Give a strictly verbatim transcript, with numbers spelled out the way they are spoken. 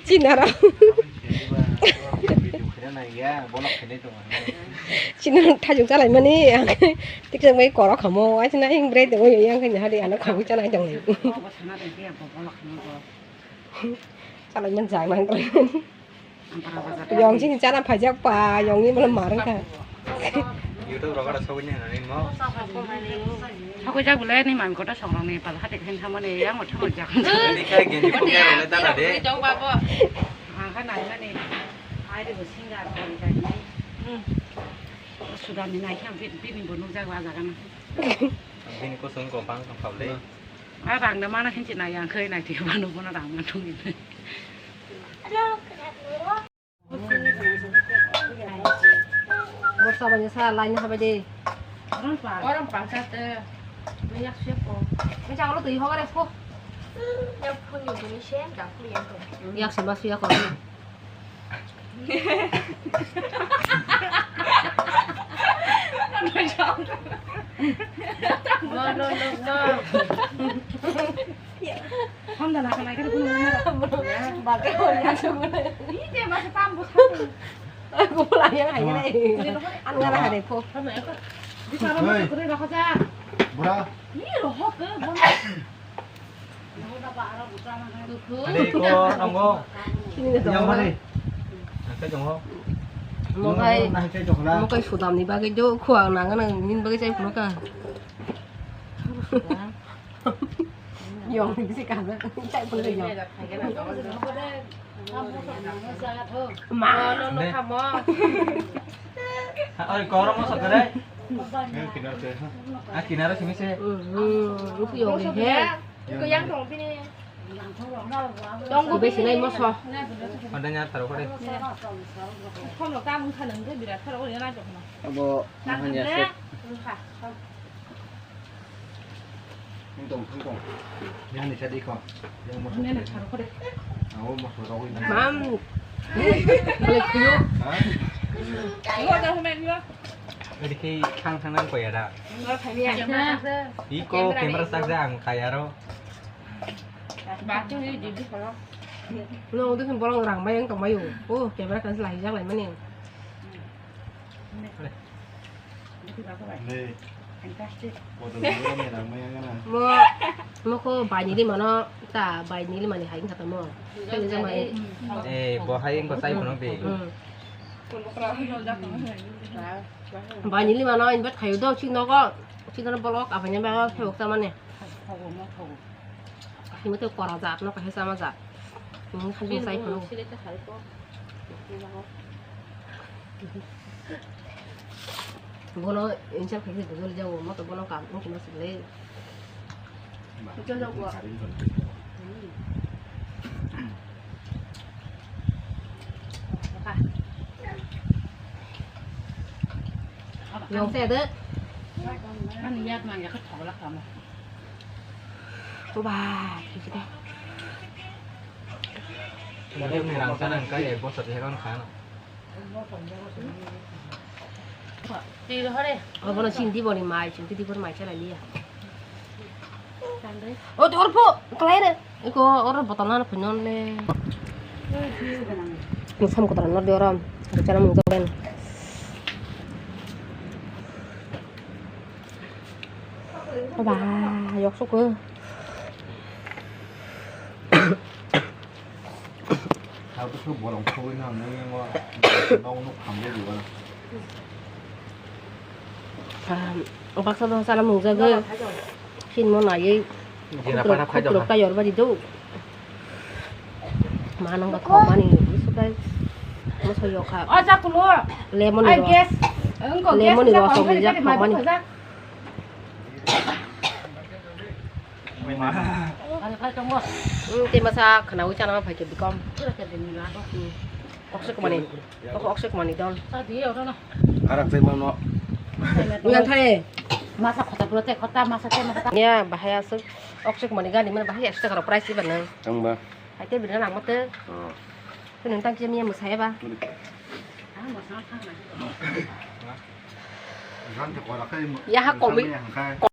Chinarok. Chinarok thajwk chalaimani ang tiksa bai korok hamo, aisina ang brai tongwi yang khe hari ano khogwi chanai tonglai. Chalai man jak nang khe. Yong sini chana phaijak pa, yong ni mala marang kha. YouTube rok ada sogwi nai nani mo. Sogwi jak bole ni mam kota songrong ni pal hati khen thamani yang mo thamani jak. Ni khe genji pokya role ta na de. Jong babo. Ang kha nai mani. Ai de singa ko ni kai. Hmm. Sudan ni nai khe bini bo nuk jak ba jaga na. Bini kusung ko bang kha phable. A rang da mana khin chi na yang khoi na ti ba no bono rang man thung ni. Borsa bani sa line habai de. Orang pa. Orang pa sa te. Yak siap ko. Ni chang lo tui hogare ko. Yang phun ni bini se, yang phun yang ko. Yak se ba siap ko. Honda na kanai kan kuno na. Bate hori aso kuno. Ni je ma tam bo sa. Aku pulang yang hai na. An ngara hare ko. Di sara mo kure rakha ja. Bura. Ni roho ke bon. Ade ko nongo. Yang mana? Nangkai jongo. Mokai. Nangkai jokla. Mokai sudam ni bagwi jo khuang nang nang nin bagwi chai phunukha. Yong ni bisi kaza chai phunukha yong. Ma. Oi, koro mo sakare. Ah, kinaro simi se. Hmm, hmm, rupi yong ni he. Iko yang tong bini. Tong bini sinai moso. Ada nyar taro kore. Kono kamu khanang de birat taro kore na jokno. Abo mahanya se. Tong tong. Yang ni sadi ko. Yang moso. Ini na taro kore. Awo moso rogwi na. Mam. Balik kuyo. Ha? Ini ke khang khang nang ko ya da. Iko camera sak ja ang kaya ro. No, udah kan bolong rang bayang tong bayu. Oh, camera kan selahi jak lai mani. Mo, mo ko bai nili mano, ta bai nili mani hai kata mo. Kali jama e. Eh, bo hai ko sai kono de. Hmm. Bai nili mano invite khayu do, chino ko, chino bolok abanya ba phewok ta mani. Kaisa mate kora jat no, kaisa chama jat. Ini kan saya pun. Bono insal khaisa bujol jago, moto bono kam, mungkin masih le. Bujol jago. Yang saya ada. Kan niat nang ya ketolak kamu. Coba, gitu deh. Ini rangsan angka ya, bos satu kan kan. Abono chini diboni mai, chini dibor mai chalai liya. O, orpo, kelai re. Iko, oro botol nana phunyo le. Musam kotor no de oro. Bicara mung jalan. Ba, yok sok ko. Abo khe bolong khogwi nang nang yango. Nong nuk khamle diwa. Baksa baksa sana mung jago. Sin mo nai. Jina para phai jokha. Kayor bari do. Manang ba thok mani. Isukai. Moso yokha. O jakulo. Lemon ni ro. Lemon ni ro sok ni jak thok mani. Tei masa khwnaui chana phai khe bikom. Oksuk mani. Oksuk mani don. Arak tei mano. Ngan thare. Masa khota pura tei khota masa tei masa. Ya bahai asuk oksuk mani gani mana bahai asuk khara price iba nang. Tangba. Hai tei bina nang mate. Kunu tang kisa miya mwsai ba. Ya ha komi.